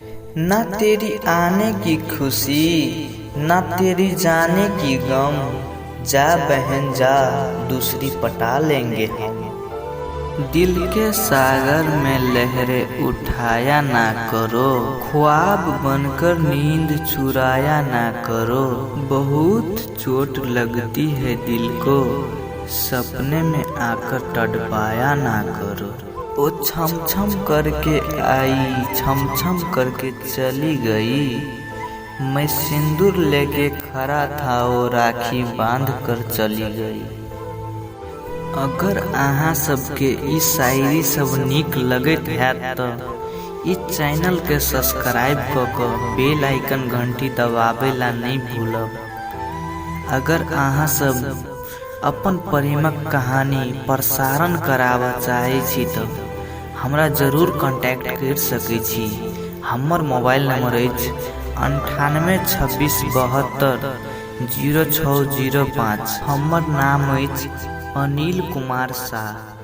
ना तेरी आने की खुशी, ना तेरी जाने की गम, जा बहन जा, दूसरी पटा लेंगे हम। दिल के सागर में लहरें उठाया ना करो, ख्वाब बनकर नींद चुराया ना करो। बहुत चोट लगती है दिल को, सपने में आकर तड़पाया ना करो। ओ छम छम करके आई, छम छम करके चली गई, मैं सिंदूर लेके खड़ा था, वो राखी बांध कर चली गई। अगर अहाँ सबके ई शायरी सब नीक लगैत हैत तऽ ई चैनलके सब्सक्राइब कऽ कऽ बेल आइकन घंटी दबाबै ला नहि भूलब। अगर अहाँ सब अपन प्रेमक कहानी प्रसारण कराबऽ चाहै छी तऽ हमरा जरूर कॉन्टैक्ट करि सकै छी। हमर मोबाइल नंबर अछि 98 26 72 0 6 0 5। हमर नाम अछि अनिल कुमार साह।